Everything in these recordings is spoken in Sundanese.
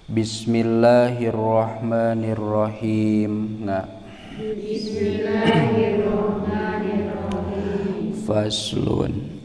Bismillahirrahmanirrahim. Nah. Bismillahirrahmanirrahim. Faslun.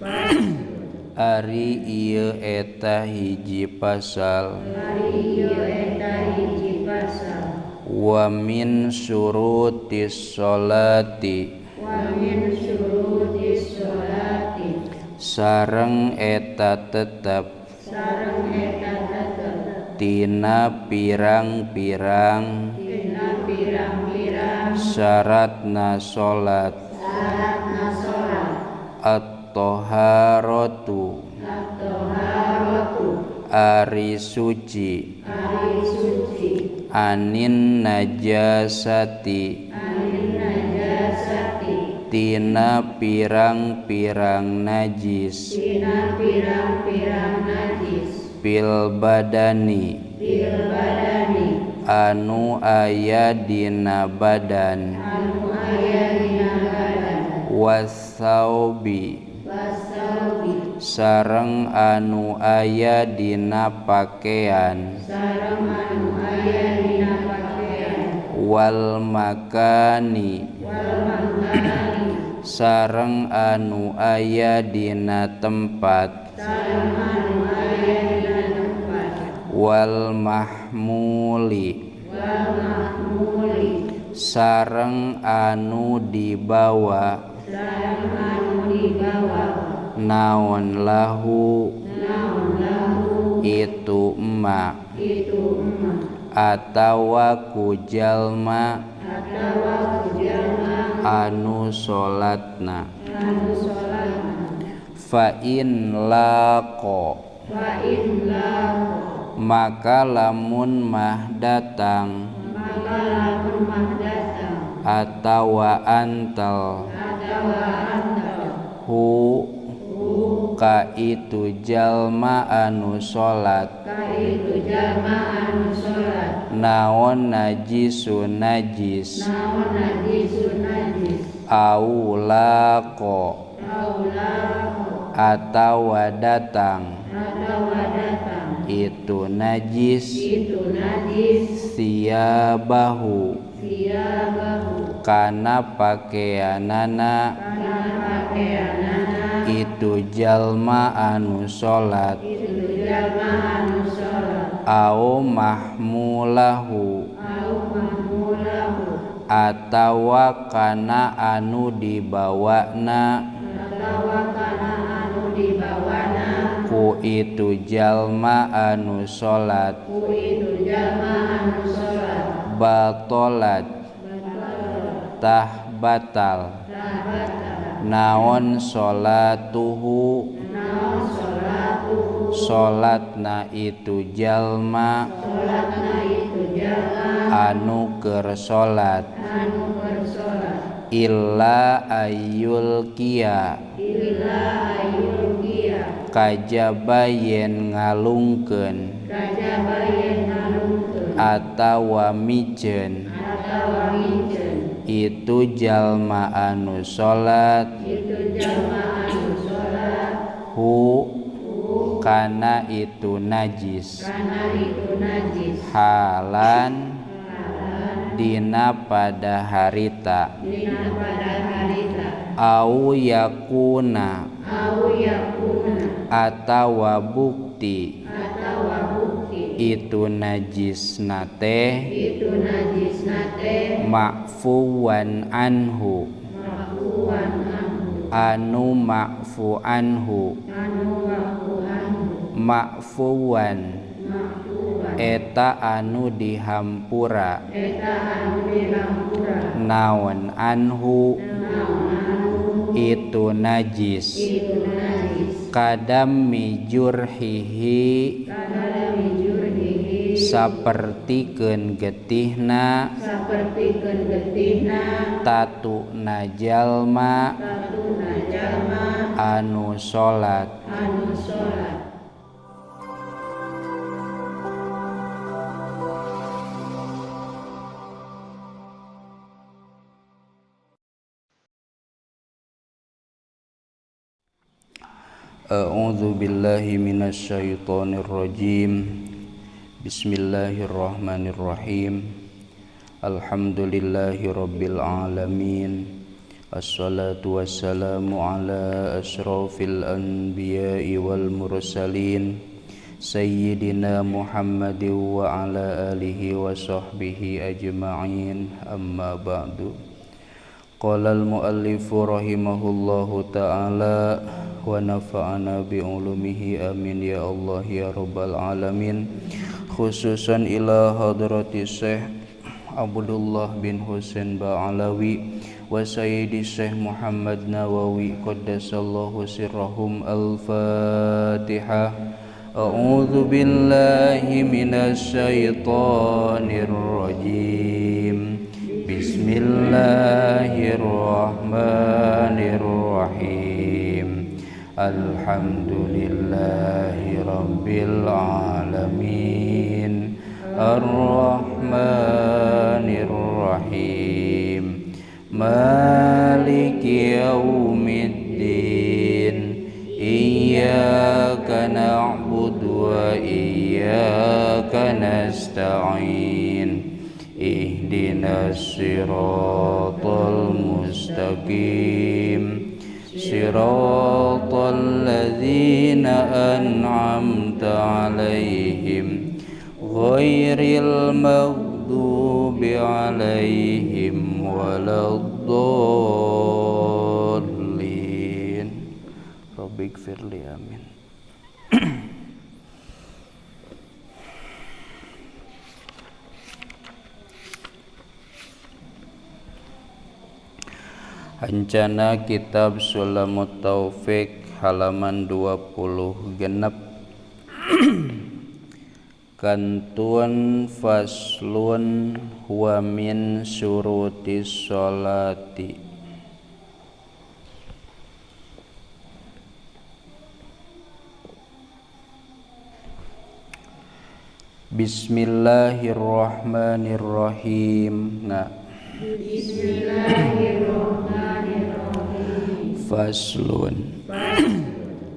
Ari ieu eta hiji pasal. Ari ieu eta hiji pasal. Wa min syurutis sholati. Wa min syurutis sholati. Sareng eta tetep. Sareng eta tetep. Tina pirang-pirang. Tina pirang-pirang. Syaratna salat. Syaratna salat. At-taharatu. At-taharatu. Ari suci. Ari suci. Anin najasati. Anin najasati. Tina pirang-pirang najis. Tina pirang-pirang najis. Fil badani. Fil badani. Anu aya dina badan. Anu aya dina badan. Wasaubi. Wasaubi. Sareng anu aya dina pakean. Sareng anu aya dina pakean. Wal makani. Wal makani. Sareng anu aya dina tempat. Sareng anu aya dina tempat. Wal mahmuli. Wal mahmuli. Sareng anu dibawa. Sareng anu dibawa. Naon lahu. Naon lahu. Itu emak. Itu emak. Atawa ku jalma. Atawa ku jalma. Anu salatna. Anu salatna. Fa in laqo. Fa in laqo. Maka lamun mah datang. Maka lamun mah datang. Atawa antal. Atawa antal. Hu. Ka itu jalma anu salat. Ka itu jalma anu salat. Naon najisu najis. Naon najisu najis. Au laqo. Au laqo. Atawa datang. Atawa datang. Itu najis. Itu najis. Siabahu. Siabahu. Kana pakeanana. Kana pakeanana. Itu jalma anu salat. Itu jalma anu salat. Au mahmulahu. Au mahmulahu. Atawa kana anu dibawana. Atawa kana anu dibawana. Ku itu jalma anu salat. Ku itu jalma anu salat. Batalat. Tah batal. Tah batal. Naon salatuhu. Naon salatuhu. Salatna itu jalma. Salatna itu jalma. Anu keur salat. Anu keur salat. Illa ayyul kia. Illa ayyul kia. Kajaba yen ngalungkeun. Kajaba yen ngalungkeun. Atawa miceun. Atawa miceun. Itu jalma anu salat. Itu jalma anu salat. Hu. Kana itu najis. Kana itu najis. Halan. Halan. Dina pada harita. Dina pada harita. Au yakuna. Au yakuna. Atawa bukti. Atawa bukti. Itu najis nate. Itu najis nate. Ma'fuwan anhu. Ma'fuwan anhu. Anu ma'fu anhu. Anu ma'fu anhu. Ma'fuwan. Ma'fuwan. Eta anu dihampura. Eta anu dihampura. Naon anhu. Naon anhu. Itu najis. Itu najis. Kadam mijurhihi. Kadam mijurhihi. Sapertikeun getihna. Sapertikeun getihna. Tatuna jalma. Tatuna jalma. Anu salat. Anu salat. A'udzu billahi minasyaitonir rajim. Bismillahirrahmanirrahim. Alhamdulillahi rabbil alamin. Assalatu wassalamu ala asyrafil anbiya'i wal mursalin sayyidina Muhammadin wa ala alihi wa sahbihi ajma'in. Amma ba'du. Qala al-muallifu rahimahullahu ta'ala wa nafa'ana bi'ulumihi amin ya Allah ya rabbal alamin. Khususan ila hadrati Syekh Abdullah bin Husain Ba'alawi wa Sayyidi Syekh Muhammad Nawawi qaddasallahu sirrahum. Al-Fatihah. A'udzu billahi minasy syaithanir rajim. Bismillahirrahmanirrahim. Alhamdulillahi rabbil alamin. Arrahmanir rahim. Maliki yaumiddin. Iyyaka na'budu wa iyyaka nasta'in. Ihdinas siratal mustaqim. Siratal ladzina an'amta 'alaihim ghairil maghdubi 'alaihim waladdallin. Rabbighfirli, amin. Ancana kitab Sulamut Taufik halaman 20 genep. Kantun faslun wa min syurutis sholati. Bismillahirrahmanirrahim. Nah. Bismillahirrahmanirrahim. Faslun.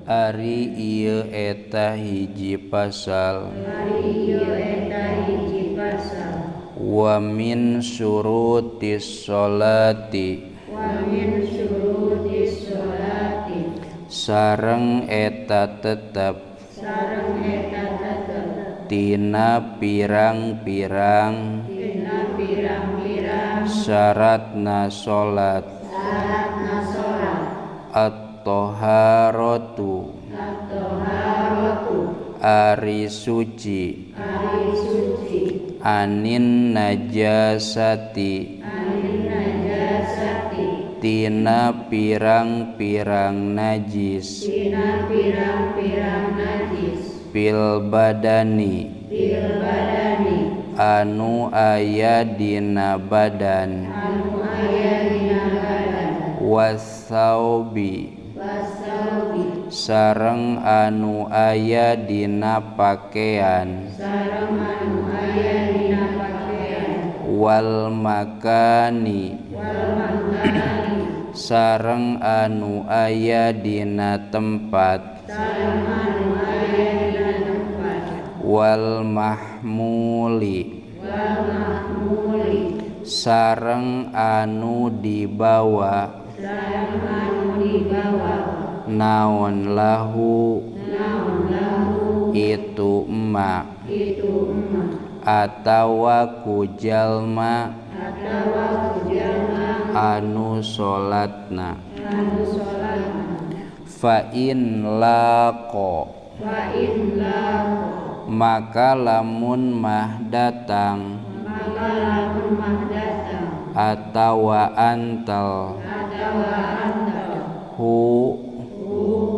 Ari ieu eta hiji pasal. Ari ieu eta hiji pasal. Wa min syurutis sholati. Wa min syurutis sholati. Sareng eta tetep. Sareng eta tetep. Tina pirang-pirang. Tina pirang-pirang. Syaratna salat. Syaratna salat. At-taharatu. At-taharatu. Ari suci. Ari suci. Anin najasati. Anin najasati. Tina pirang-pirang najis. Tina pirang-pirang najis. Fil badani. Fil badani. Anu aya dina badan. Anu aya dina badan. Wasaubi. Wasaubi. Sareng anu aya dina pakean. Sareng anu aya dina pakean. Wal makani. Wal makani. Sareng anu aya dina tempat. Sareng anu aya dina tempat. Wal mahmuli. Wal mahmuli. Sareng anu dibawa. Sareng anu dibawa. Naon lahu. Naon lahu. Itu emak. Itu emak. Atawa ku jalma. Atawa ku jalma. Anu salatna. Anu salatna. Fa in laqo. Fa in laqo. Maka lamun mah datang. Maka lamun mah datang. Atawa antal. Atawa antal. Hu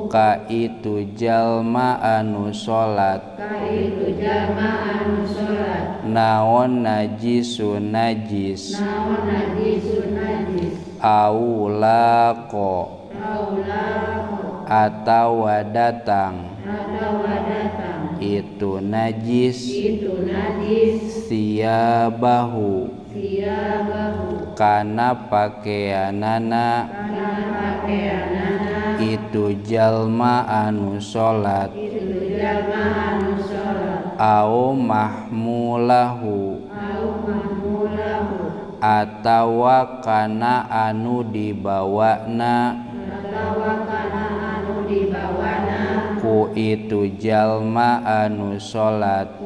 ka itu jalma anu salat. Ka itu jalma anu salat. Naon najisun najis. Naon najisun najis. Au laqo. Au laqo. Atawa datang. Atawa datang. Itu najis. Itu najis. Siabahu. Siabahu. Kana pakeanana. Kana pakeanana. Itu jalma anu salat. Itu jalma anu salat. Au mahmulahu atawa kana anu dibawana ku itu jalma anu salat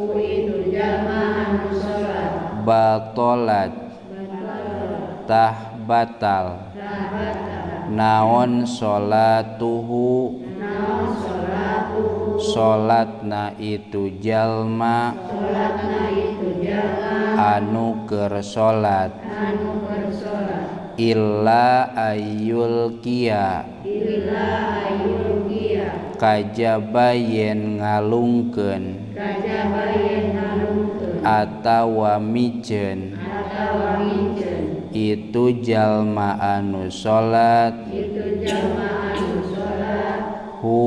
batalat tah batal naon salatuhu salatna itu jalma anu keur salat illa ayyul kia kajaba yen ngalungkeun atawa miceun itu jalma anu salat hu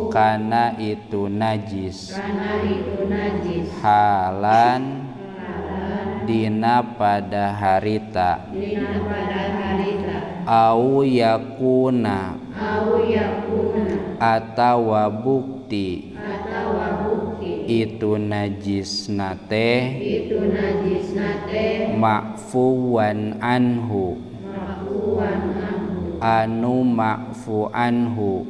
kana itu najis halan dina pada harita au yakuna atawa bukti itu najis nate ma'fuwan anhu anu ma'fu anhu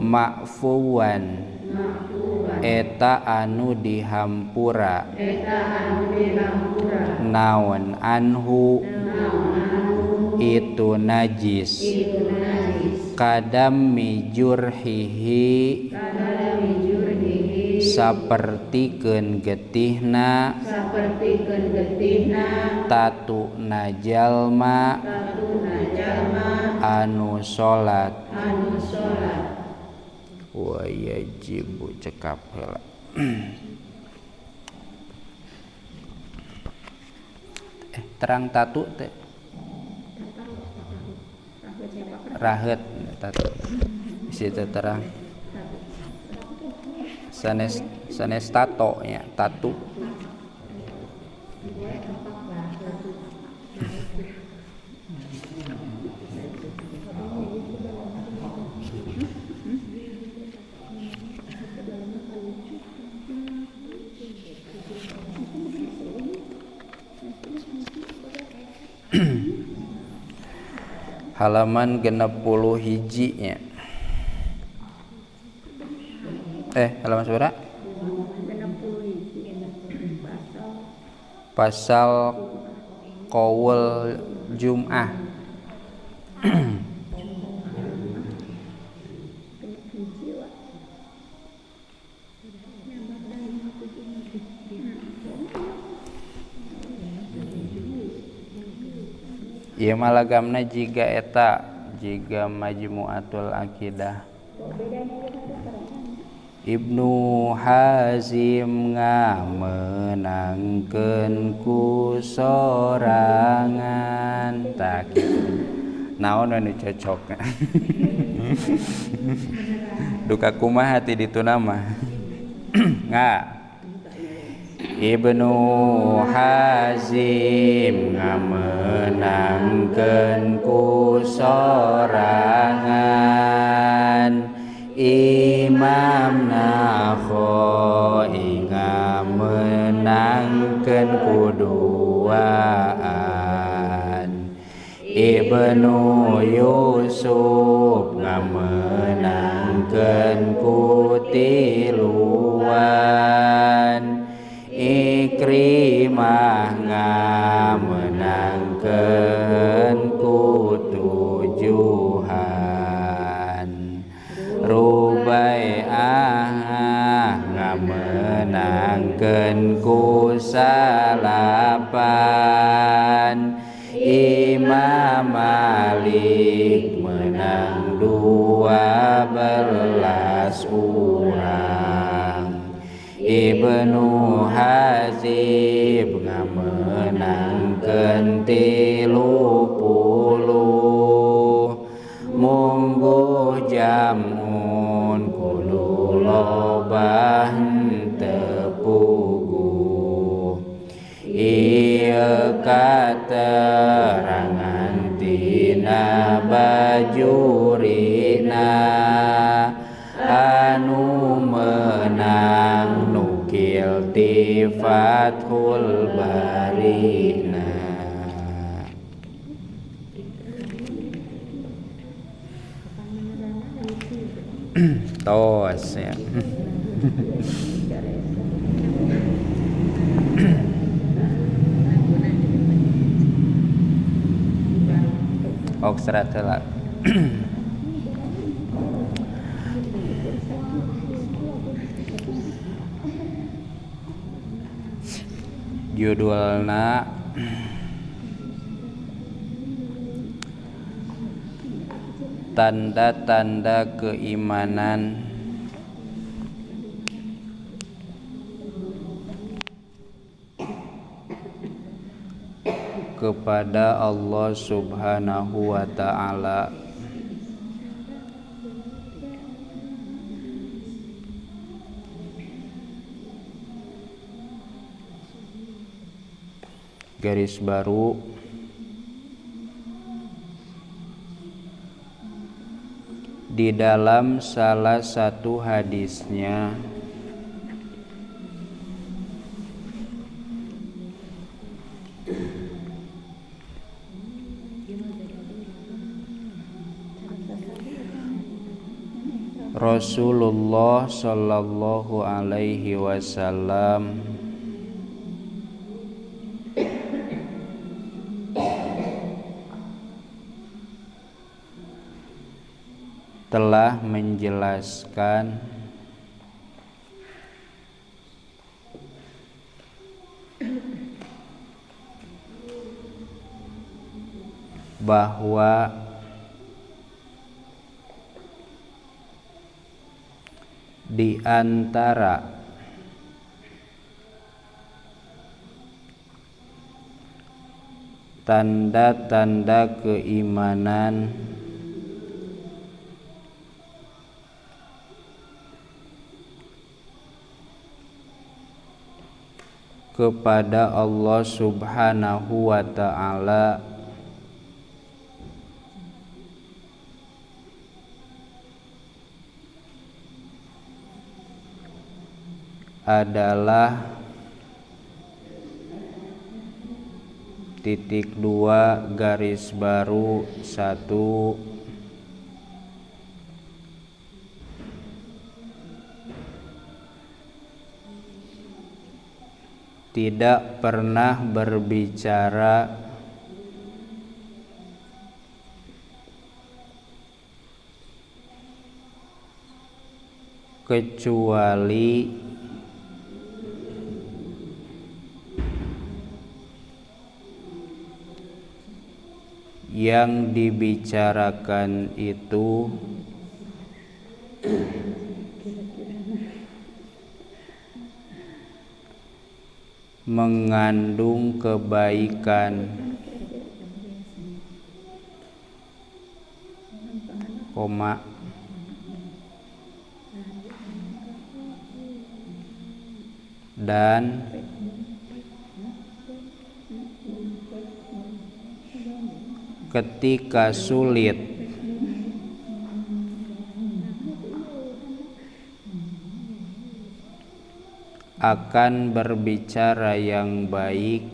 ma'fuwan eta anu dihampura naon anhu itu najis kadam mijurhihi sapertikeun getihna tatuna jalma anu salat wa yajibu cekap heula. Terang tatu teh raheut tatu isi teh terang sanes sanes tato nya tatu. Halaman 61 nya. Halaman sabaraha? 61. Pasal qaul Jum'ah. Ieu mah lagamna jiga eta, jiga Majmu'atul Aqidah. Ibnu Hazim ngamenangkeun ku sorangan tah kitu. Naon anu cocok. Duka kumaha ti dituna mah. Nga Ibnu Hazim ngamenangkeun ku sorangan Imam Nakhoi ngamenangkeun ku duaan Ibnu Yusuf ngamenangkeun ku tiluan Ikrimah ngamenangkeun ku tujuhan Rubai'ah ngamenangkeun ku salapan Imam Malik menang 12 orang Ibnu Hazib ngamenangkeun 30 mungguh jamun kudu loba henteu puguh ieu katerangan tina bajurina anu menang Ambil ti Fathul Barina. Tos ya. Oksrat heula. Judulna Tanda-tanda keimanan kepada Allah Subhanahu wa ta'ala. Garis baru. Di dalam salah satu hadisnya, Rasulullah Shallallahu Alaihi Wasallam telah menjelaskan bahwa di antara tanda-tanda keimanan kepada Allah Subhanahu wa ta'ala adalah titik dua garis baru 1 tidak pernah berbicara kecuali yang dibicarakan itu mengandung kebaikan, koma, dan ketika sulit akan berbicara yang baik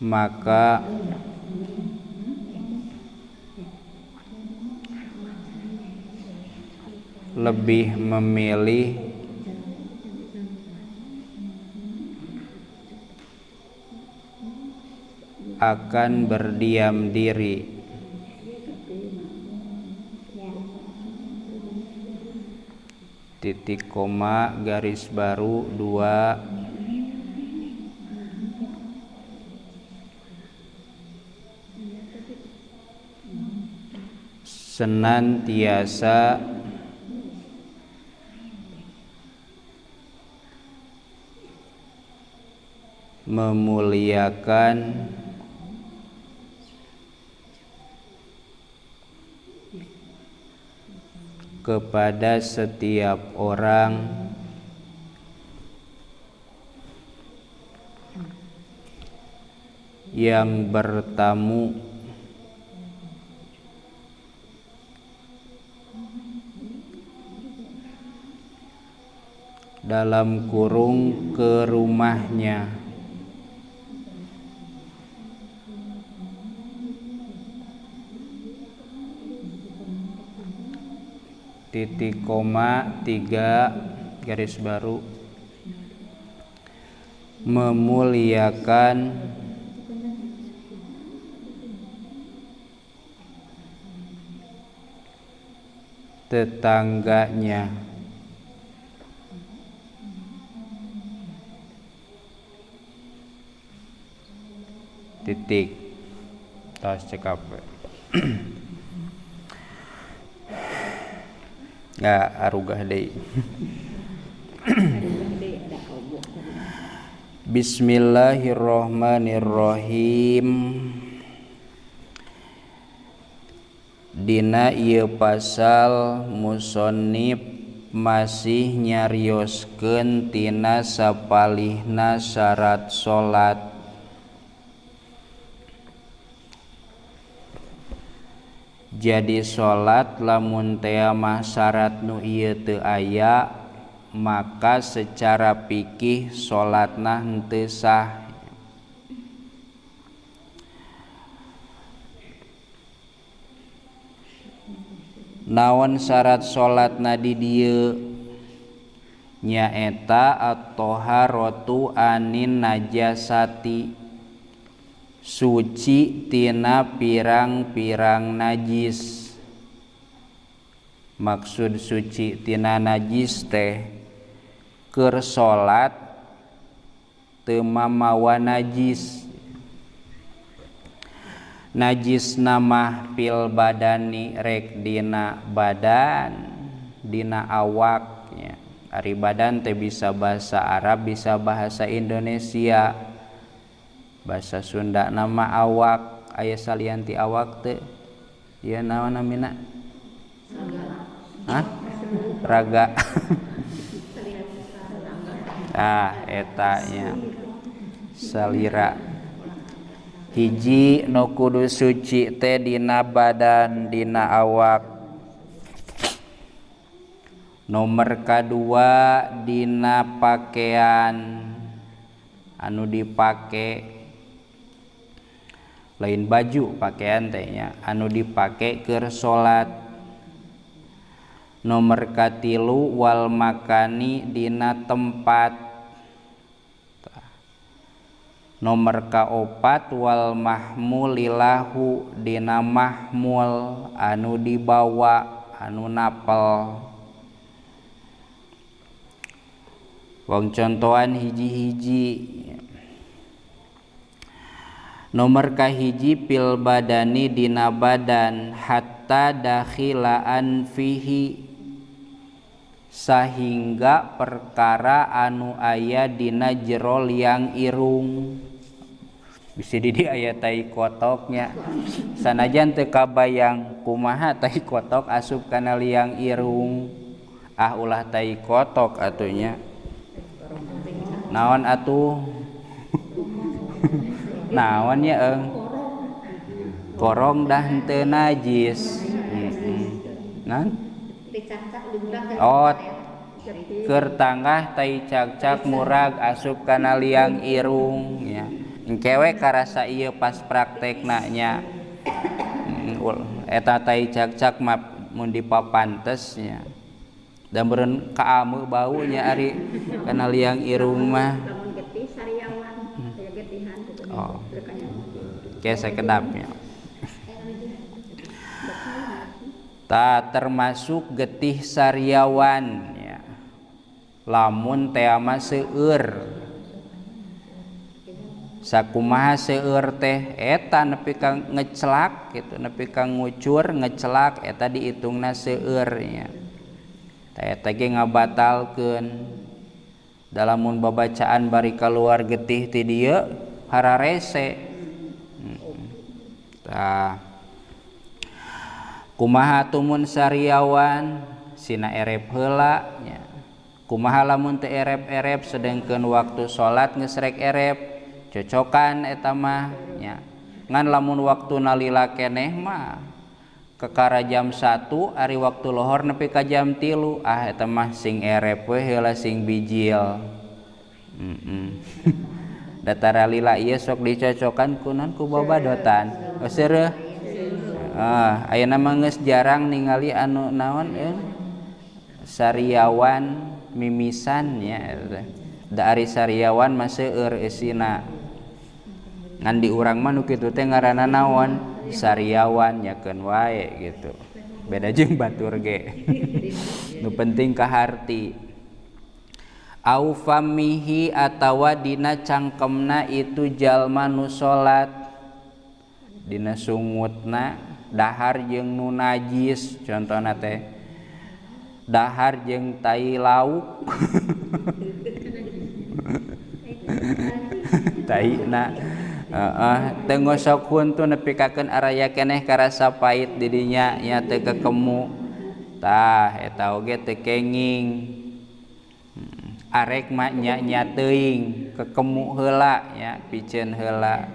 maka lebih memilih akan berdiam diri. Titik koma garis baru 2 senantiasa memuliakan kepada setiap orang yang bertamu dalam kurung ke rumahnya. Titik koma 3 garis baru. Memuliakan tetangganya. Titik. Tos cekap. Nggak arugah deui. Bismillahirrahmanirrahim. Dina ieu pasal musonib masih nyarioskeun tina sapalihna syarat salat. Jadi salat lamun tea mah syarat nu ieu teu aya, maka secara fikih salatna henteu sah. Naon syarat salatna di dieu? Nyaeta at-taharatu anin najasati, suci tina pirang-pirang najis. Maksud suci tina najis teh keur salat teu mamawa najis. Najis nama fil badani rek dina badan, dina awaknya. Ari badan teh bisa bahasa Arab, bisa bahasa Indonesia. Bahasa Sunda nama awak, aya salian ti awak teh. Ieu naon namina? Hah? Raga. Ah, eta nya. Salira. Hiji nu kudu suci teh dina badan, dina awak. Nomor kadua dina pakaian anu dipake, lain baju pakaian teh nya, anu dipake keur salat. Nomor katilu wal makani dina tempat. Nomor kaopat wal mahmulilahu dina mahmul anu dibawa, anu napel. Wong contohan hiji-hiji. Nomor kahiji fil badani dina badan hatta dakhilaan fihi, sahingga perkara anu aya dina jero liang irung. Bisa di dieu aya tai kotoknya. Sanajan teu kabayang kumaha tai kotok asup kana liang irung. Ah ulah tai kotok atunya. Naon atuh? Naon nya eung? Korong dah henteu najis. Naon? Oh, keur tanggah tai cakcak murag asup kana liang irung nya. Engkewe karasa ieu pas praktekna nya. Eta tai cakcak mah mun dipapantes nya. Da meureun kaameu bau nya ari kana liang irung mah. Lamun getih sariawan, aya getihan. Oh. Ke sakedapnya. Ta termasuk getih sariawan ya. Lamun tea mah seueur. Sakumaha seueur teh eta nepi ka ngecelak gitu, nepi ka ngucur ngecelak eta diitungna seueur nya. Ta eta ge ngabatalkeun. Dalamun babacaan bari kaluar getih ti dieu hararese. Tah kumaha tumun sariawan sina erep heula nya. Kumaha lamun teu erep-erep sedengkeun waktu salat geus rek erep, cocokan eta mah nya. Ngan lamun waktu nalila keneh mah Kekara jam 1 ari waktu lohor nepi ka jam 3 ah eta mah sing erep we heula sing bijil. Datara lila ieu sok dicocokan ku naon ku babadotan. Oh seureuh. Ah, ayeuna mah geus jarang ningali anu naon sariawan mimisan nya eta. Da ari sariawan mah seueur eusina. Ngan di urang mah nu kitu teh ngaranna naon? Sariawan nyakeun wae gitu. Beda jeung batur ge. Nu penting kaharti. Au famihi atawa dina cangkemna itu jalma nu salat. Dina sungutna dahar jeung nu najis contohna teh. Dahar jeung tai lauk. Taina teu ngosok huntu nepikakeun araya keneh karasa pait di dinya nya teu kekemu. Tah eta oge teu kenging. Arek mah nya nya teuing kekemu heula nya piceun heula.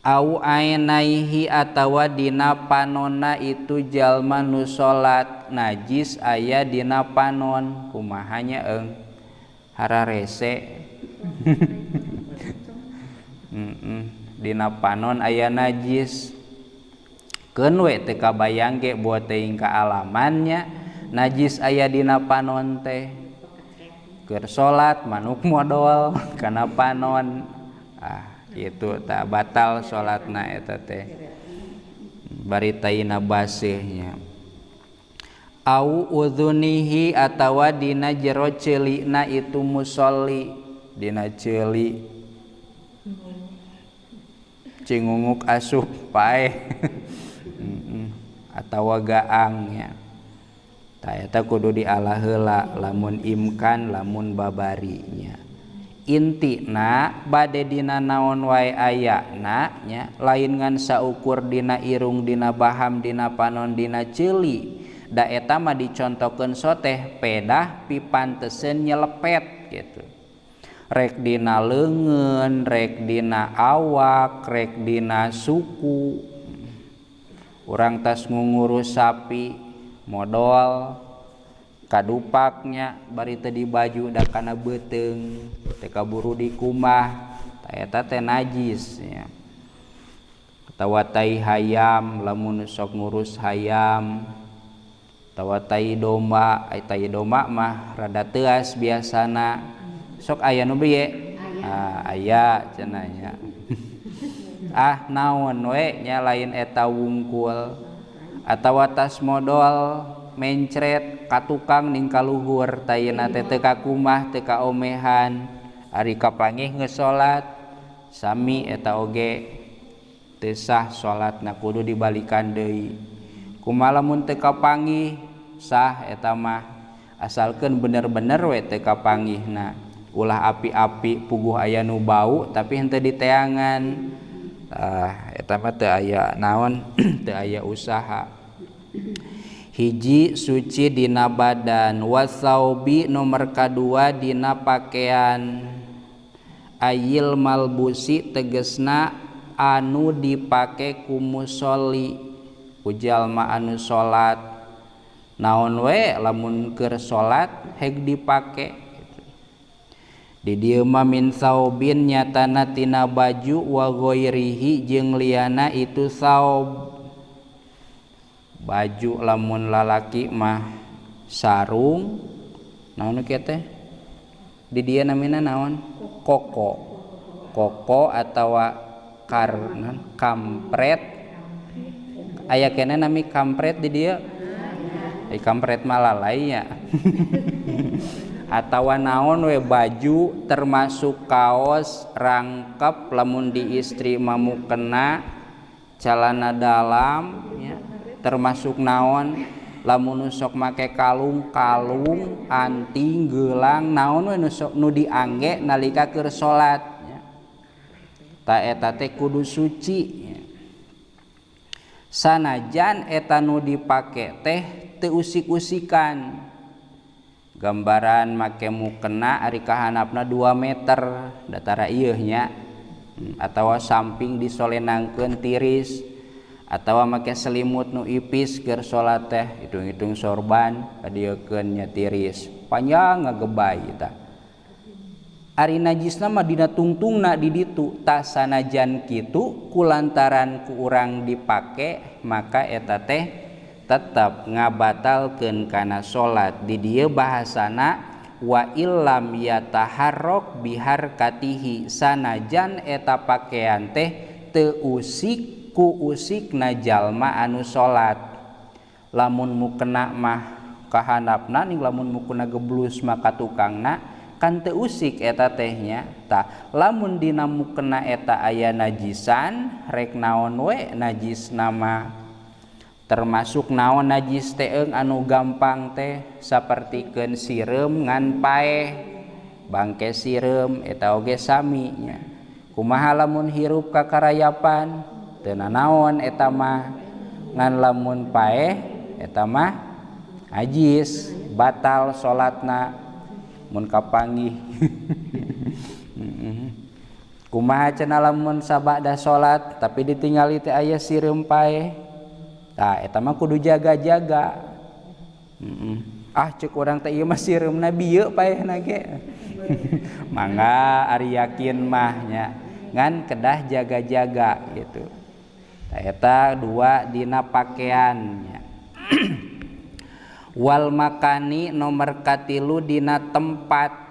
Au ainaihi atawa dina panonna itu jalma nu salat najis aya dina panon kumaha nya eung hararese. Dina panon aya najis keun we teu kabayang ge buat teuing kaalamannya najis aya dina panon teh keur salat manuk modol kana panon ah kitu tah batal salatna eta teh bari taina baseuhnya. Au udhunihi atawa dina jero ceulina itu musolli dina ceuli cingunguk asup paeh atawa gaang nya. Tah eta kudu dialah heula lamun imkan lamun babari nya. Intina bade dina naon wae ayana nya lain ngan saukur dina irung dina baham dina panon dina ceuli da eta mah dicontokeun soteh pedah pipanteseun nyelepet gitu. Rek dina leungeun, rek dina awak, rek dina suku. Urang tas ngurus sapi modol kadupaknya bari teu di baju da kana beuteung teu kaburu dikumah tah eta teh najis nya. Atawa tai hayam lamun sok ngurus hayam atawa tai domba, ai tai domba mah rada teuas biasana. Sok aya nu bieu? Ah, aya cenah nya. Ah naon we nya lain eta wungkul atawa tas modol mencret ka tukang ning kaluhur tayena teh teu kakumah teu kaomehan ari kapanggih geus salat sami eta oge teu sah salatna kudu dibalikan deui. Kumaha lamun teu kapanggih sah eta mah asalkeun bener-bener we teu kapanggihna. Ulah api-api puguh aya nu bau tapi henteu diteangan. Tah eta mah teu aya naon teu aya usaha. Hiji suci dina badan wasaubi nomor kadua dina pakaian ayil malbusi tegesna anu dipake ku musolli ku jalma anu salat naon we lamun keur salat heg dipake. Di dieu mah min saubin nyatana tina baju wa ghairihi jeung liana itu saub. Baju lamun lalaki mah sarung naon kieu teh di dieu namina naon koko koko atawa karnan kampret aya keneh nami kampret di dieu ai kampret mah lalai nya. Atawa naon we baju termasuk kaos rangkep lamun di istri mah mukena calana dalam ya, termasuk naon lamun sok make kalung kalung anting gelang naon we nu sok nu diangge nalika keur salat ya. Ta eta teh kudu suci ya. Sanajan eta nu dipake teh teu usik-usikan. Gambaran make mukena ari kahanapna 2 meter datara ieu nya atawa samping disolenangkeun tiris Atawa make selimut nu ipis keur salat teh hitung-hitung sorban kadieukeun nya tiris panjang ngagebay tah. Ari najisna mah dina tungtungna di ditu tah sanajan kitu kulantaran ku urang dipake maka eta teh tetep ngabatalkeun kana salat. Di dieu bahasana wa illam yataharrak biharkatihi sanajan eta pakaian teh teu usik ku usikna jalma anu salat. Lamun mukena mah kahandapna ning lamun mukena geblus mah ka tukangna kan teu usik eta teh nya. Tah lamun dina mukena eta aya najisan rek naon we najisna mah termasuk naon najis teh anu gampang teh sapertikeun sireum ngan paeh bangke sireum eta oge sami nya. Kumaha lamun hirup ka karayapan teu nanaon eta mah ngan lamun paeh eta mah najis batal salatna mun kapanggih. Kumaha cenah lamun sabada salat tapi ditingali teh aya sireum paeh tah eta mah kudu jaga-jaga. Ah cek urang teh ieu mah sireumna bieu paehna ge. Mangga ari yakin mah nya ngan kedah jaga-jaga gitu. Tah eta dua dina pakaian nya. Wal makani nomor katilu dina tempat.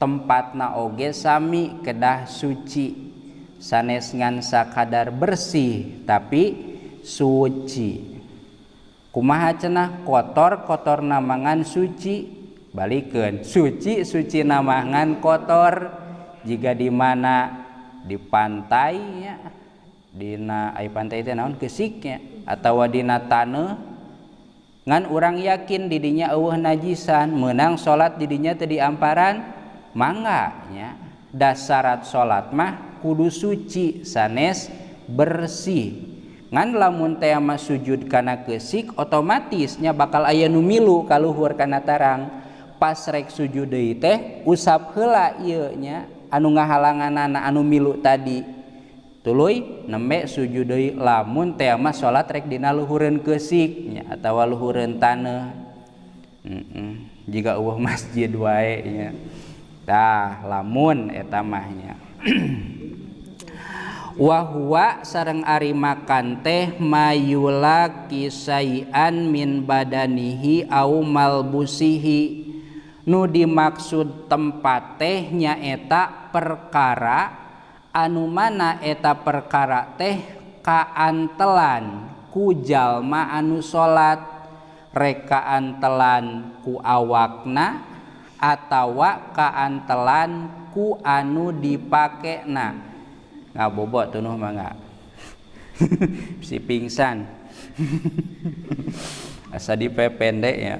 Tempatna oge sami kedah suci sanes ngan sakadar bersih tapi suci. Kumaha cenah kotor kotor namangan suci balikeun suci suci namangan kotor jika di mana di pantai nya dina ai pantai teh naon keusiknya atawa dina taneuh ngan urang yakin didinya eueuh najisan meunang salat didinya teu diamparan mangga nya. Dasarat salat mah kudu suci sanes bersih. Ngan lamun teh mah sujud kana keusik otomatisnya bakal aya nu milu kaluhur kana tarang. Pas rek sujud deui teh usap heula ieu nya anu ngahalanganana anu milu tadi. Tuluy nembe sujud deui lamun teh mah salat rek dina luhureun keusik nya atawa luhureun taneuh. Jiga eueuh masjid wae nya. Tah lamun eta mah nya. Wa huwa sareng ari makan teh mayula kisaian min badanihi au malbusihi. Nu dimaksud tempat teh nyaeta perkara anu mana eta perkara teh kaantelan ku jalma anu salat rek kaantelan ku awakna atawa kaantelan ku anu dipakena. Ngabobok tunuh mangga. Si pingsan. Asa dipependek ya.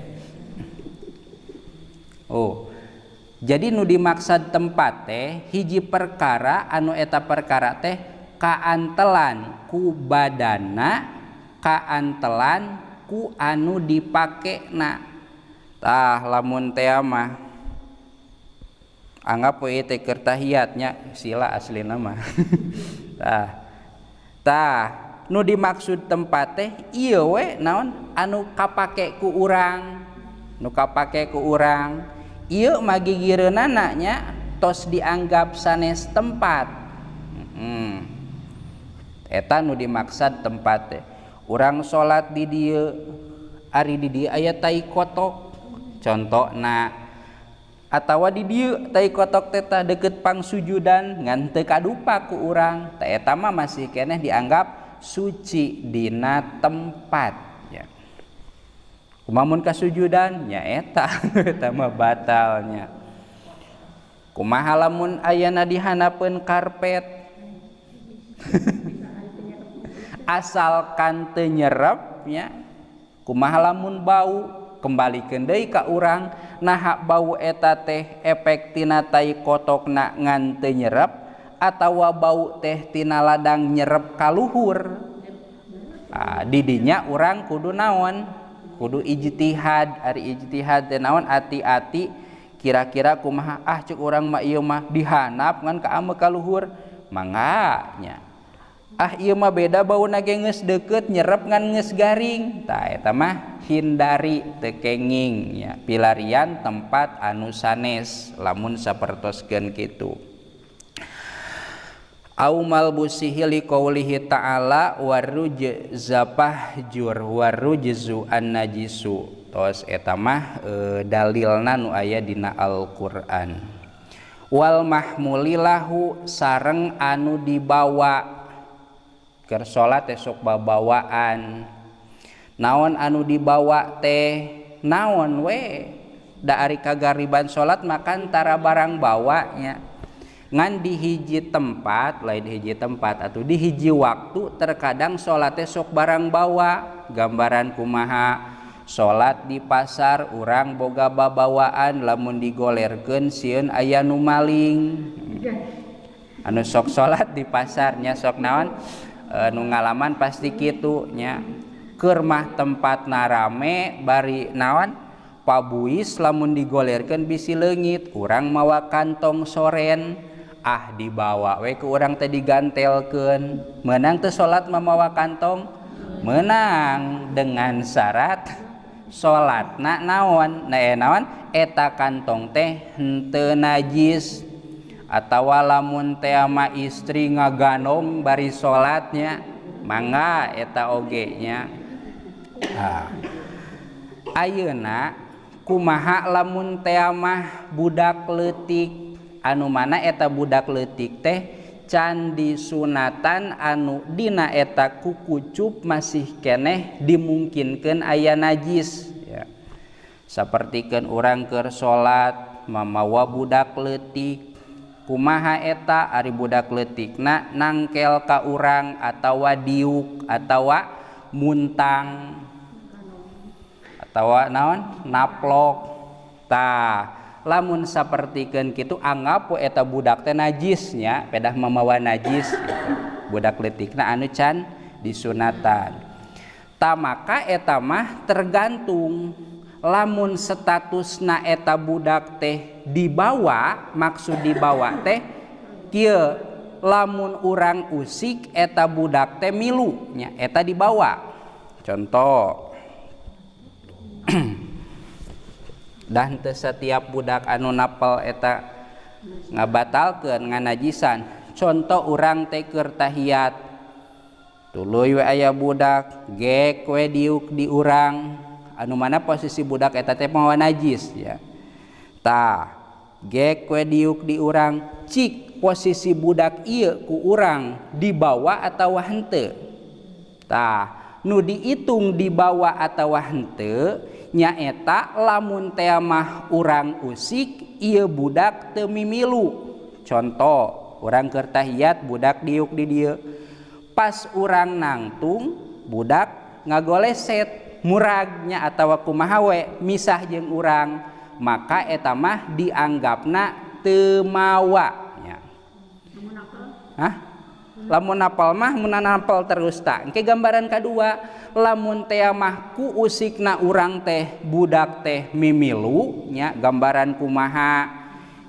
Oh. Jadi nu dimaksud tempat teh hiji perkara anu eta perkara teh kaantelan ku badana, kaantelan ku anu dipakena. Tah lamun teh mah anggap we teh keur tahiyatnya sila aslina mah. Tah. Tah nu dimaksud tempat teh ieu we naon anu kapake ku urang. Nu kapake ku urang ieu mah gigireunana nya tos dianggap sanes tempat. Eta nu dimaksud tempat teh. Urang salat di dieu ari di dieu aya tai kotok contona atawa di dieu tai kotok teh tah deukeut pangsujudan ngan teu kadupa ku urang tah eta mah masih keneh dianggap suci dina tempat ya. Kumaha mun kasujudan nya eta eta mah batalnya. Kumaha lamun ayana dihanapeun karpet asalkan teu nyerep nya. Kumaha lamun bau kembalikeun deui ka urang naha bau eta teh efek tina tai kotokna ngan teu nyerep atawa bau teh tina ladang nyerep ka luhur. Ah didinya urang kudu naon kudu ijtihad. Ari ijtihad teh naon ati-ati kira-kira kumaha ah cek urang mah ieu mah dihanap ngan ka ame ka luhur mangga nya. Ah ieu mah beda bauna ge geus deukeut nyerep ngan geus garing. Tah eta mah hindari teu kenging nya pilarian tempat anu sanes lamun sapertoskeun kitu. Au malbusihi liqaulihi ta'ala warujza fahjur warujzu annajisu. Tos eta mah dalilna nu aya dina Al-Qur'an. Wal mahmulilahu sareng anu dibawa keur salat teh sok babawaan. Naon anu dibawa teh naon we da ari kagariban salat makan tara barang bawa nya. Ngan di hiji tempat lain hiji tempat atau di hiji waktu terkadang salat teh sok barang bawa. Gambaran kumaha salat di pasar urang boga babawaan lamun digolerkeun sieun aya nu maling. Anu sok salat di pasarnya sok naon nu ngalaman pasti kitu nya. Keur mah tempatna rame bari naon pabuis lamun digolerkeun bisi leungit urang mawa kantong soren ah dibawa we ku urang teh digantelkeun. Meunang teu salat mamawa kantong? Meunang dengan syarat salatna naon naon eta kantong teh henteu najis. Atawa lamun teh ama istri ngaganong bari salatnya mangga eta oge nya. Ayeuna kumaha lamun teh mah budak leutik anu mana eta budak leutik teh can disunatan anu dina eta kukucup masih keneh dimungkinkeun aya najis ya. Sapertikeun urang keur salat mamawa budak leutik kumaha eta ari budak leutikna nangkel ka urang atawa diuk atawa muntang atawa naon naplok. Tah lamun sapertikeun kitu anggap we eta budak teh najisnya pedah mamawa najis gitu. Budak leutikna anu can disunatan. Tah maka eta mah tergantung lamun statusna eta budak teh dibawa, maksud dibawa teh kieu lamun urang usik eta budak teh milu nya eta dibawa. Contoh dan teu setiap budak anu napel eta ngabatalkeun nganajisan. Contoh urang teh keur tahiyat tuluy we aya budak gek we diuk di urang anu mana posisi budak eta teh mawa najis ya. Tah gek we diuk di urang cik posisi budak ieu ku urang dibawa atawa henteu. Tah nu diitung dibawa atawa henteu nyaeta lamun teh mah urang usik ieu budak teu mimilu. Contoh urang keur tahiyat budak diuk di dieu pas urang nangtung budak ngagoleset muragnya atawa kumaha we misah jeung urang maka eta mah dianggapna teu mawa nya. Hah? Lamun napal mah mun napal terus tak. Engke gambaran kadua lamun teh mah ku usikna urang teh budak teh mimilu nya gambaran kumaha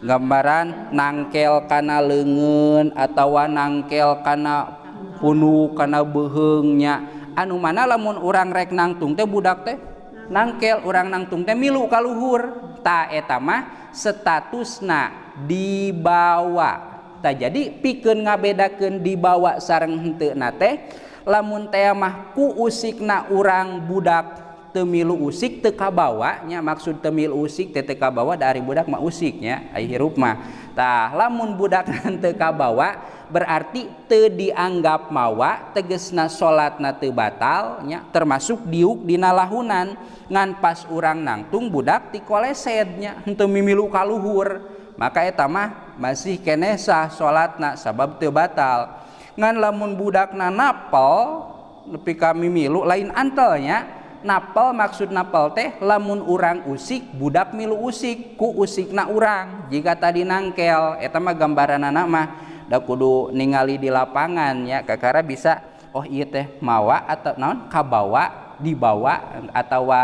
gambaran nangkel kana leungeun atawa nangkel kana punu kana beuheung nya anu mana lamun urang rek nangtung teh budak teh nangkel urang nangtung teh milu ka luhur. Ta eta mah statusna dibawa. Tah jadi pikeun ngabedakeun dibawa sareng henteu na teh lamun teh mah ku usikna urang budak teu milu usik teu kabawa nya maksud teu milu usik teh teu kabawa da ari budak mah usik nya ai hirup mah. Tah lamun budak teu kabawa berarti teu dianggap mawa tegesna salatna teu batal nya termasuk diuk dina lahunan ngan pas urang nangtung budak tikoleset nya henteu mimilu ka luhur maka eta mah masih keneh sah salatna sabab teu batal. Ngan lamun budakna napel nepi ka mimilu lain antelnya napel maksud napel teh lamun urang usik budak milu usik ku usikna urang jika tadi nangkel eta mah gambaranana mah da kudu ningali di lapangan ya kakara bisa oh ieu teh mawa atau naon kabawa dibawa atawa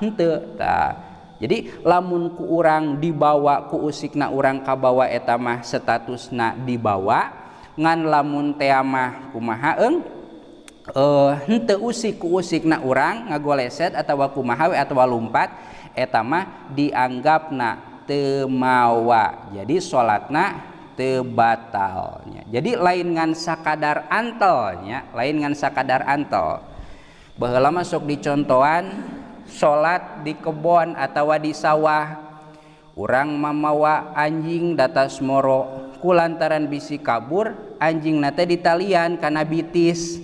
henteu. Tah jadi lamun ku urang dibawa ku usikna urang kabawa eta mah statusna dibawa Ngan lamun teh mah kumaha eung henteu usik ku usikna urang ngagoleset atawa kumaha we atawa lumpat eta mah dianggapna teu mawa. Jadi salatna teu batalnya. Jadi lain ngan sakadar antelnya, lain ngan sakadar antel. Baheula mah sok dicontohan salat di kebon atawa di sawah. Urang mamawa anjing datas moro kulantaran bisi kabur anjingna teh ditalian kana bitis.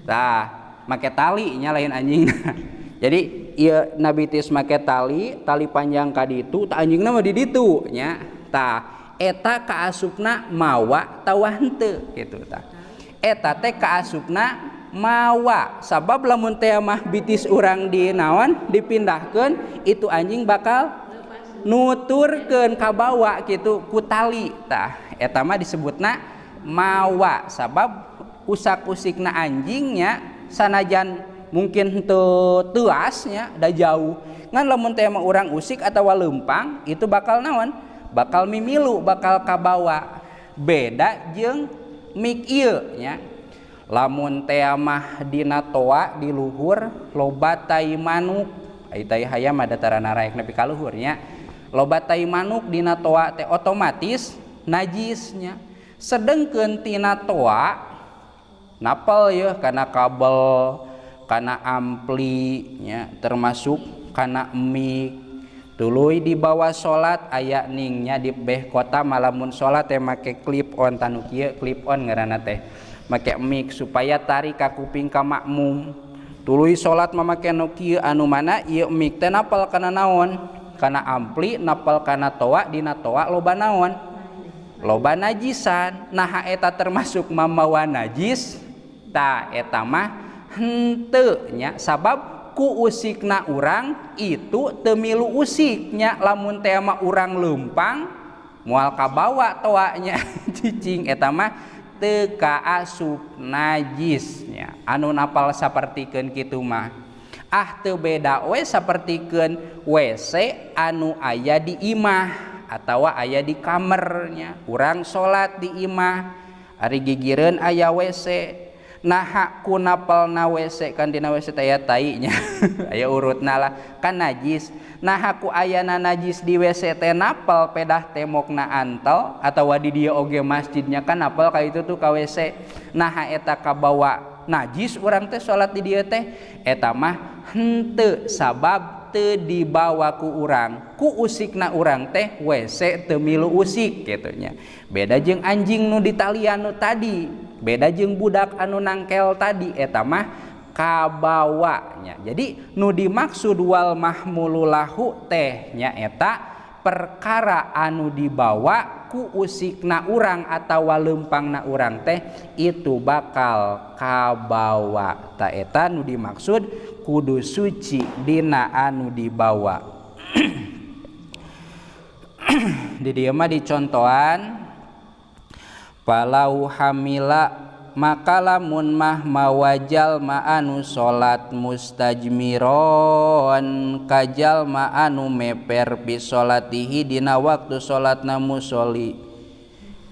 Tah, make tali nya lain anjingna. Jadi ieu na bitis make tali, tali panjang ka ditu, tah anjingna mah di ditu nya. Tah, eta kaasupna mawa tawa henteu kitu tah. Eta teh kaasupna mawa sabab lamun teh mah bitis urang di naon dipindahkeun itu anjing bakal nuturkeun kabawa kitu ku tali. Tah eta mah disebutna mawa sabab usak-usikna anjingnya sanajan mungkin henteu teuasnya da jauh ngan lamun teh mah urang usik atawa leumpang itu bakal naon bakal mimilu bakal kabawa. Beda jeung mik ieu nya. Lamun teh mah dina toa di luhur loba tai manuk ai tai hayam ada tarana raek nepi ka luhur nya. Loba tai manuk dina toa teh otomatis najisnya. Sedengkeun tina toa napel yeuh kana kabel, kana ampli nya, termasuk kana mic. Tuluy dibawa salat aya ningnya di beh kota malamun salat teh make clip on tanu kieu clip on ngaranna teh. Make mic supaya tarik ka kuping ka makmum. Tuluy salat mamake nu kieu anu mana ieu mic teh napel kana naon? Kana ampli napel kana toa dina toa loba naon loba najisan. Nah eta termasuk mamawa najis ta eta mah henteu nya sabab ku usikna urang itu teu milu usiknya. Lamun teh mah urang leumpang moal kabawa toanya cicing eta mah teu kaasup najisnya. Anu napal sapertikeun kitu mah ah teu beda we sapertikeun WC anu aya di imah atawa aya di kamarnya. Urang salat di imah ari gigireun aya WC. Nah ku napalna WC kan dina WC teh aya tai nya aya urutna lah kan najis. Nah ku ayana najis di WC teh napal pedah temokna antel atawa di dieu oge masjidnya kan napal ka itu tuh ka WC. Nah eta kabawa najis urang teh salat di dieu teh eta mah henteu sabab teu dibawa ku urang ku usikna urang teh WC teu milu usik kitu nya. Beda jeung anjing nu ditalian nu tadi, beda jeung budak anu nangkel tadi eta mah kabawa nya. Jadi nu dimaksud wal mahmululahu teh nya eta perkara anu dibawa ku usikna urang atawa leumpangna urang teh itu bakal kabawa. Ta eta nu dimaksud kudu suci dina anu dibawa. Di dieu mah dicontohan palau hamila maka lamun mah mawajal ma anu salat mustajmiron kajal ma anu meper bi salatihi dina waktu salatna musoli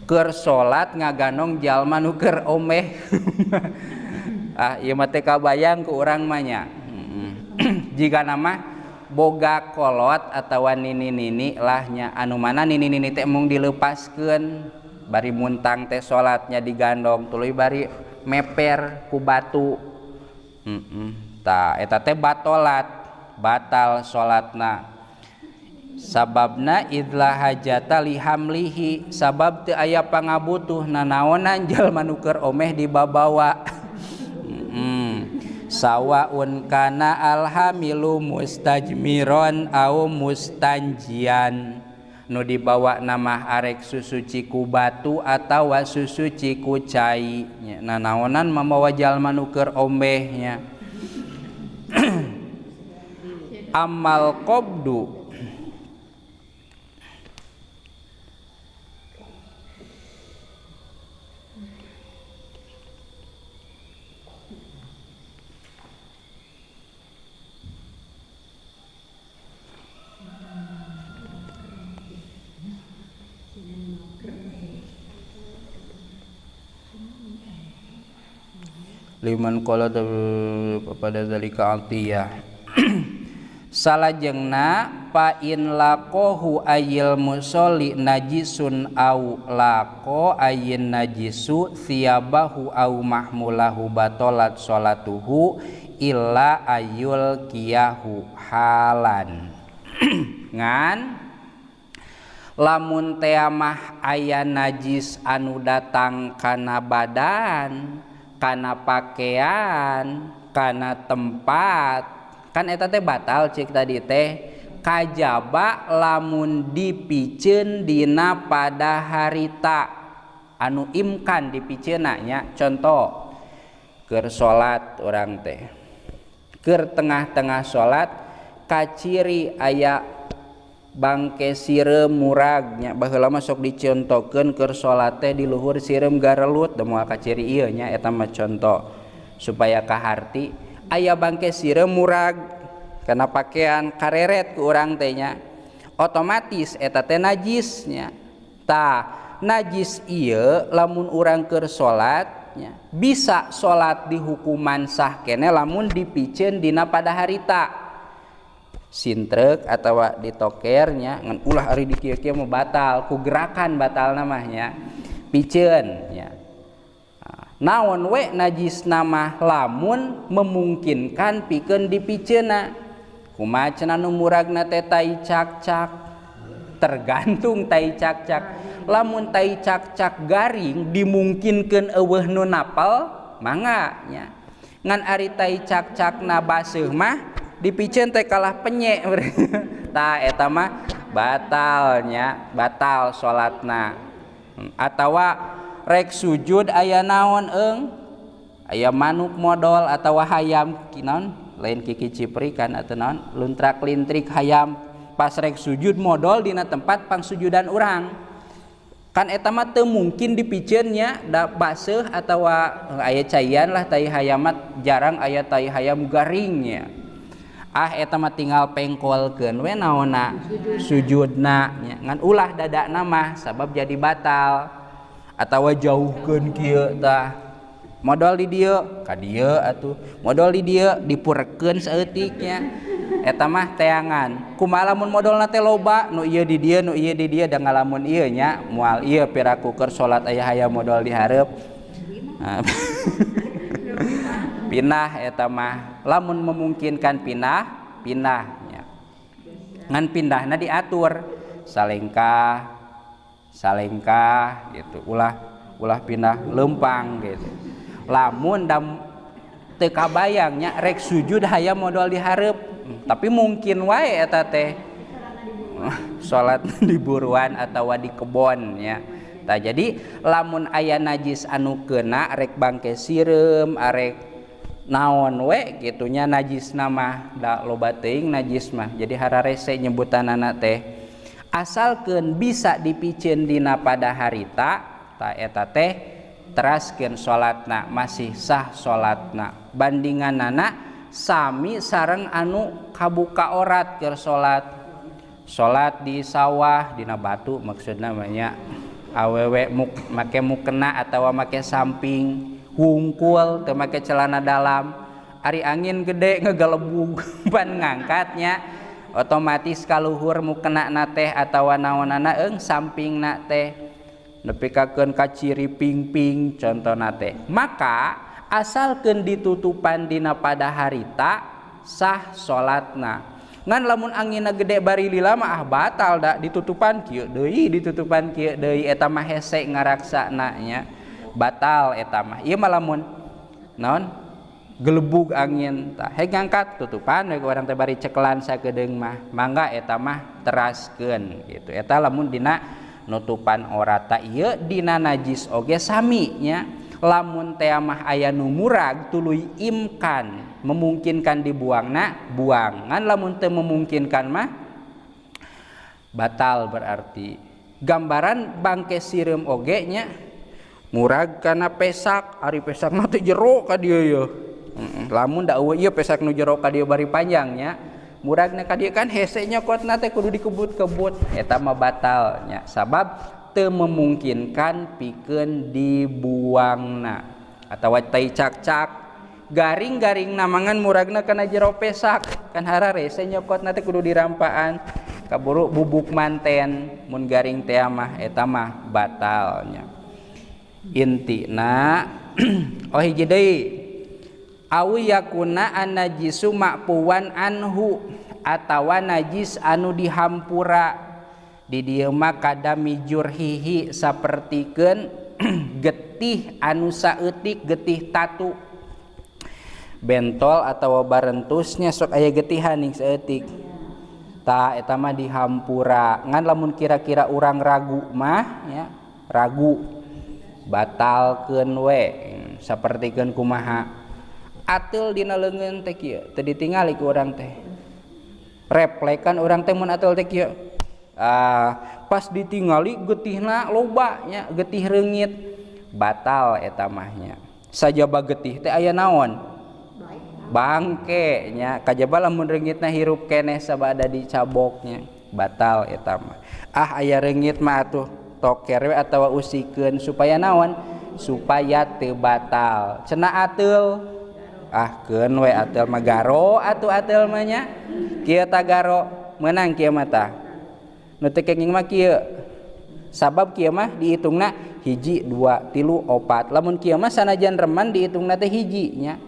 keur salat ngaganong jalma nu keur omeh. Ah ieu mah teh kabayang ku urang mah nya. Jigana mah boga kolot atawa nini-nini lah nya anu mana nini-nini teh mung dileupaskeun bari muntang teh salatnya digandong tuluy bari meper ku batu. Tah eta teh batolat, batal salatna. Sababna idla hajata lihamlihi sabab teu aya pangabutuh nanaonan jalma nu keur omeh dibabawa. Sawaun kana alhamilu mustajmiron au mustanjian nu dibawa nama arek susuci ku batu atawa susuci ku cai nanaonan mamawa jalma nu keur ombehnya. Amal qabdu Liman qala pada zalika atiyah. Salajengna fa in laqahu ayil musolli najisun au laqa ayin najisu thiyabahu au mahmulahu batalat sholatuhu illa ayul kiyahu halan. Ngan lamun teamah aya najis anu datang kana badan, kana pakaian, kana tempat, kan eta teh batal cik tadi teh, kajaba lamun dipiceun dina pada harita anu imkan dipiceunna nya. Contoh keur salat urang teh, keur tengah-tengah salat kaciri aya bangke sireum murag nya. Baheula mah sok dicontokeun keur salat teh di luhur sireum garelut, da moal kaciri ieu nya, eta mah contoh supaya kaharti. Aya bangke sireum murag kana pakaian kareret ku urang teh nya, otomatis eta teh najis nya. Tah najis ieu lamun urang keur salat nya, bisa salat dihukuman sah kene lamun dipiceun dina pada harita sintreuk atawa ditoker nya, ngan ulah ari di kieu-kieu mah batal ku gerakan batalna mah nya, piceun nya. Naon we najis nama lamun memungkinkan pikeun dipiceunna. Kumaha cenah nu muragna teh tai cakcak, tergantung tai cakcak. Lamun tai cakcak garing dimungkinkeun eueuh nu napel mangga nya. Ngan ari tai cakcakna baseuh mah dipiceun teh kalah penyek. Tah eta mah batalnya, batal salatna. Atawa rek sujud aya naon eung, aya manuk modol atawa hayam naon, lain kiki cipri kan atau naon, luntrak lintrik hayam pas rek sujud modol dina tempat pangsujudan urang, kan eta mah teu mungkin dipiceun nya, da baseuh atawa aya caian lah tai hayamat, jarang aya tai hayam garingnya. Ah eta mah tinggal pengkolkeun we naonna sujudna nya, ngan ulah dadana mah sabab jadi batal. Atawa jauhkeun kieu tah, modal di dieu ka dieu atuh, modal di dieu dipurekeun saeutik nya, eta mah teangan. Kumaha lamun modalna teh loba, nu ieu di dieu nu ieu di dieu, da ngalamun ieu nya moal ieu piraku keur salat aya hayam modal di hareup. Pindah eta mah lamun memungkinkan pindah, pindah nya. Ngan pindahna diatur salengkah salengkah gitu, ulah ulah pindah lempang gitu. Lamun dam teu kabayangnya rek sujud hayam modal di hareup, tapi mungkin wae eta teh salat di buruan atawa di kebon nya. Tah jadi lamun aya najis anu keuna rek bangke sireum arek naon we kitu nya, najis mah da loba teuing najis mah, jadi hararese nyebutanana teh. Asalkeun bisa dipiceun dina pada harita, ta eta teh teraskeun salatna, masih sah salatna. Bandinganana sami sareng anu kabuka orat keur salat. Salat di sawah dina batu maksudna mah nya, awewe make mukena atawa make samping hungkul teu make celana dalam, ari angin gede ngegalebug pan ngangkatnya otomatis kaluhur mukena na teh atawa naonana eung sampingna teh nepikakeun ka ciri ping-ping contona teh. Maka asalkeun ditutupan dina pada harita sah salatna. Ngan lamun anginna gede bari lila mah ah batal da, ditutupan kieu deui ditutupan kieu deui, eta mah hese ngaraksana nya, batal eta mah. Ieu mah lamun naon gelebug angin tah heg ngangkat tutupan we urang teh bari cekelan sakedeung mah, mangga eta mah teraskeun gitu. Eta lamun dina nutupan orata ieu dina najis oge sami nya. Lamun teh mah aya nu murag tuluy imkan memungkinkan dibuangna buang, ngan lamun teu memungkinkan mah batal berarti. Gambaran bangke sireum oge nya, murag kana pesak, ari pesak mah teh jero ka dieu ye. Lamun da eueuh ieu pesak nu jero ka dieu bari panjang nya, muragna ka dieu kan hese nyokotna teh kudu dikebut-kebut, eta mah batal nya sabab teu memungkinkan pikeun dibuangna. Atawa tai cakcak Garing-garing namangan muragna kana jero pesak kan hararese nyokotna teh kudu dirampaan kaburu bubuk manten mun garing teh mah eta mah batalnya. Intina oh hiji deui awi yakuna annajisu ma'puwan anhu atawa najis anu dihampura di dieu mah kadami jurhihi sapertikeun getih anu saeutik getih tatu bentol atau barentusnya sok aya getihan ning saeutik tah eta mah dihampura. Ngan lamun kira-kira urang ragu mah ya ragu batalkeun we sapertikeun kumaha ateul dina leungeun teh kieu teu ditingali ku urang teh replekan urang teh mun ateul teh kieu pas ditingali getihna loba nya getih reungit batal eta mah nya. Sajaba getih teh aya naon bangke nya kajaba lamun reungitna hirup keneh sabada dicaboknya batal eta mah. Ah aya reungit mah atuh toker we atawa usikeun supaya naon supaya teu batal. Cenah ateul ah keun we ateul mah garo atuh ateul mah nya kieu ta garo meunang kieu mah tah nu teu kenging mah kieu sabab kieu mah dihitungna 1 2 3 4 lamun kieu mah sanajan reman dihitungna teh hiji nya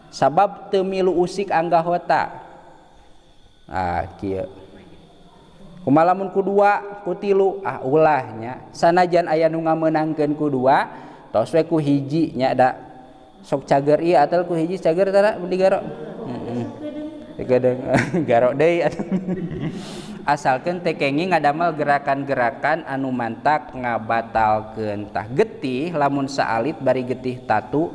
sabab teu milu usik anggahota. Ah kieu kumaha lamun ku 2 ku 3 ah ulah nya sanajan aya nu ngameunangkeun ku 2 tos we ku hiji nya da sok cager ieu atel ku hiji cager tara mun digaro heeh digedeung garo deui asalkeun teh kenging ngadamel gerakan-gerakan anu mantak ngabatalkeun. Tah getih lamun saalit bari getih tatu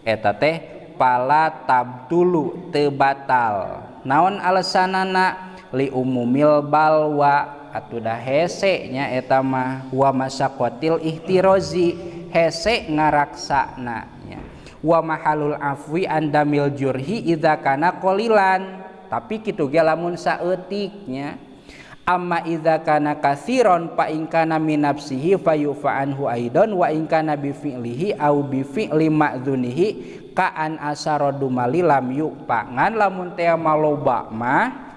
eta teh pala tabtulu teu batal. Naon alesanana li umumil balwa atuh da hese nya eta mah wa masaqatil ihtirozi hese ngaraksana nya wa mahalul afwi andamil jurhi idza kana qalilan tapi kitu ge lamun saeutik nya. Amma idza kana katsiran fa in kana min nafsihi fayufa anhu aidon wa in kana bi fi'lihi au bi fi'li ma'dzunihi ka an asaradu mali lam yupa. Ngan lamun teh maloba mah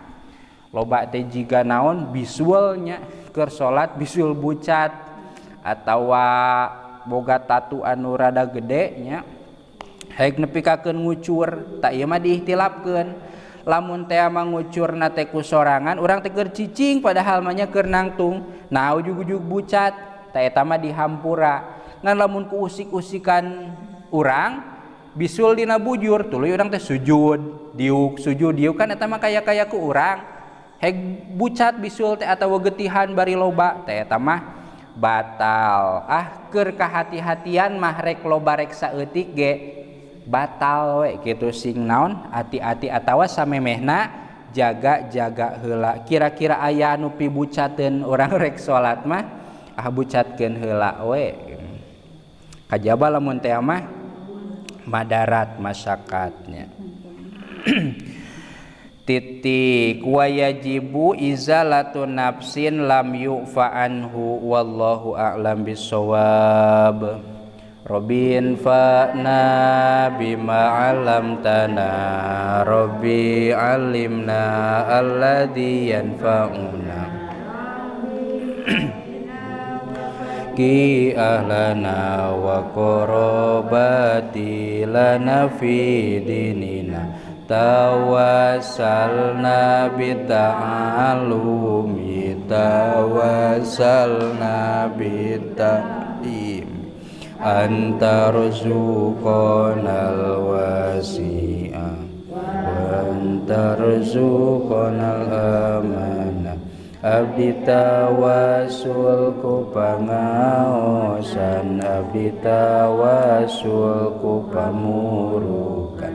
loba teh jiga naon bisualnya keur salat bisul bucat atawa boga tatu anu rada gede nya haek nepikakeun ngucur tak ieu mah diihtilafkeun. Lamun teh mah ngucurna teh ku sorangan urang teh keur cicing padahal mah nya keur nangtung nah ujug-ujug bucat tah eta mah dihampura. Ngan lamun ku usik-usikan urang bisul dina bujur tuluy urang teh sujud diuk kan eta mah kaya-kaya ku urang hek bucat bisul teh atawa getihan bari loba teh eta mah batal. Ah keur kahati-hatian mah rek loba rek saeutik ge batal we kitu sing naon ati-ati atawa samemehna jaga-jaga heula. Kira-kira aya anu pibucateun urang rek salat mah ah bucatkeun heula we kajaba lamun teh mah madarat masyarakatnya. Titik wayajibu izalatu nafsin lam yu'fa anhu wallahu a'lam bissawab. Robin fa'na bima 'allamtana Rabbi 'allimna alladzi yanfa'una ki ahlana wa qarabati lana fi dinina tawassalna bita'alumi tawassalna bita'lim anta rzuqanal wasi'a wa anta rzuqanal amana abdi tawasul ku pangaosan abdi tawasul ku pamurukan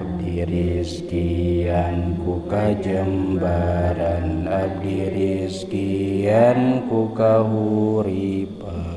abdi rizkian ku kajembaran abdi rizkian ku kahuripan.